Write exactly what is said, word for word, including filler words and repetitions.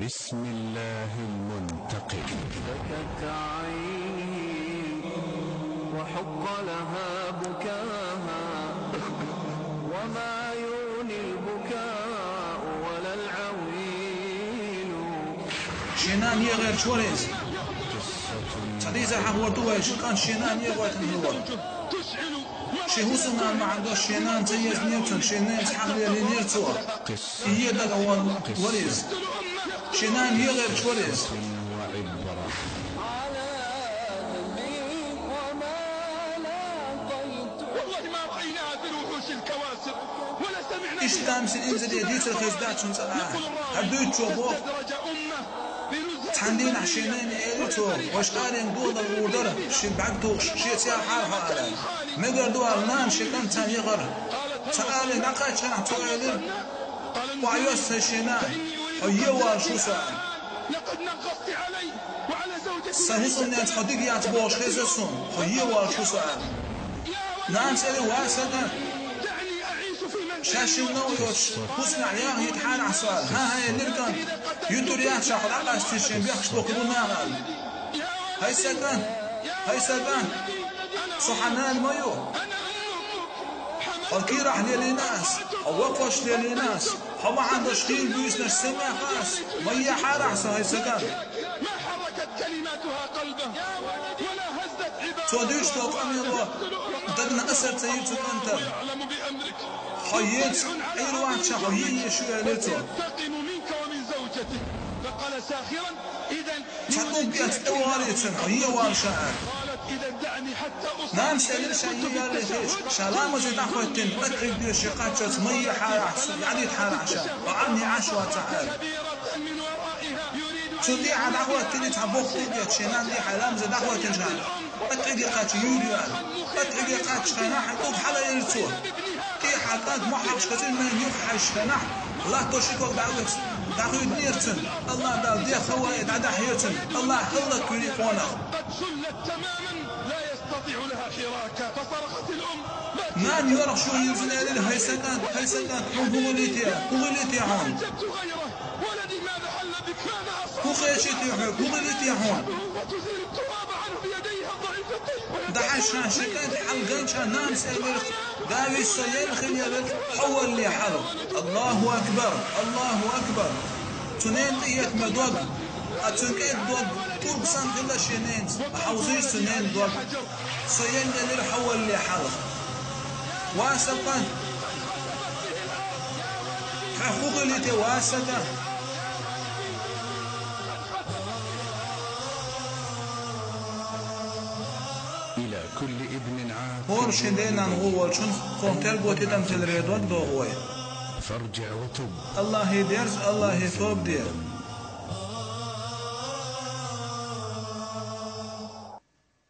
بسم الله المنتقم. بكت عيني وحق لها بكاها، وما يغني البكاء ولا العويل. Шен нана йигӀерча вара иза. Цхьа дийцар хьан хӀор ду вай, ши кӀант шен нана йигӀойтина хилла. Шен хӀусамнана ма хьан дош, шен нана ца езнера цунна, шен ненца хьалха лелийнера цо. И е дага вон вара иза. Шен нана йигӀерча вара иза. على ذنبي وما لاقيت. والله ما رأيناها في الوحوش الكواسر ولا سمعنا Иштта тамашийна инзаре дийцар хеза дац цунна цӀа. ХӀара дуьйцучо боху. استدرج أمه بنزهة Цхьана дийнахь шен нана элира цо, вайша къаренга доладала гӀур дара, шен бӀаьрг тухуш, шен цӀе хьарахьо ала. Мегар ду аьлла, нана шен кӀант царна яхара. Ца алий, дӀакхаьчча хенахь цо элира: «Охьайосса, хӀай шен нана, хьо е валлаш ву со», — аьлла. لقد نغصت علي وعلى زوجتي Сан хӀусамненца хьо дика яц бохуш хезара суна, хьо е валлаш ву со аьлла. Нанас элира: «Ва сан кӀант, دعني أعيش في منزل ша шина новкъа йоцуш хӀусамехь яха йита хьарахь со», — аьлла. «ХӀан-хӀа, — элира кӀанта, — юьтур яц ша, хьо дӀакъастийча шен бехкаш дохур бу наха», — аьлла. «ХӀай сан кӀант, хӀай сан кӀант, со хьан нана ма ю. Хьо кийрахь лелийна ас, хьо воккхачу лелийна ас, хьо ма хьан дош хийла буьйсанаш сема яьхна ас, ма е хьарахь со, хӀай сан кӀант». ما حركت كلماتها قلبه ولا هزت عبارتها. Цо дуьйцуш долу къамело дагна асар ца йира цу кӀантана. يعلم بأمرك. «Хьо еца Ӏийр вац ша, хьо е езаш ю», — элира цо. ينتقم منك ومن زوجتك. فقال ساخرا: إذا «Цхьа тӀулг эцна тӀе вогӀийла цунна, хьо е валлаш ша», — аьлла. قالت: إذا دعني حتى أصلي. Нанас элира, ша е яллалц, ша ламазе дӀахӀоьттина, атта хьигдеш шен кхаччалц ма е хьарахь, дӀадита хьарахь ша, хьо Ӏамийна Ӏаш вац ахьа, аьлла. كبيرة من ورائها يريد أن Цу тӀехьа дӀахӀоьттина цхьа боху тӀулг эцна, шен нана тӀехьа ламазе дӀахӀоьттина ша. Атта хьиге кхаччалц юьйр ю аьлла. Атта хьиге кхаччалц хьайна хьан тӀулг хьалаайира цо. ТӀехьа кӀант мохь хьалхашка хезира, нана юха хьаьжча хенахь, латто ши ког дӀа а вуьтуш, дӀахуьйдинера цунна. АллахӀ Дала дехха вай, дӀадахьийра цунна. АллахӀ хӀаллаквира и къонах. قد شلت تماما لا يستطيع لها حراكا. فصرخت الأم: ما Нана йоьрхуш ю йирзина элира: «ХӀай сан кӀант, хӀай сан кӀант, хьуна хӀун хилийта, хӀун хилийта хьуна? عجبت غيره. ولدي ماذا حل بك؟ ماذا أصابك؟ ХӀун кхечийта хьоьга, хӀун хилийта хьуна?» وتزيل التراب عنه بيديها الضعيفتين. ДӀахьаьжча шен кӀант хьалганча нанас элира: «Да, вист со елла хила елира, хьо валлале хьалха». АллахӀу акбар! АллахӀу акбар! Цу ненан тӀехӀиттина дог, а цуьнан кӀеда дог тӀулг санна хилла шен ненца, хьовзийша цу ненан дог. Со елла елира, хьо валлале хьалха. Ва сан кӀант! Хьоьга хӀун хилийта, ва сан кӀант! إلى كل ابن عاق ХӀора шен денан гӀо волчун кхунна терго тидам теларе дог догӀу вай. فارجع وتب. АллахӀе дерза, АллахӀе тоба де.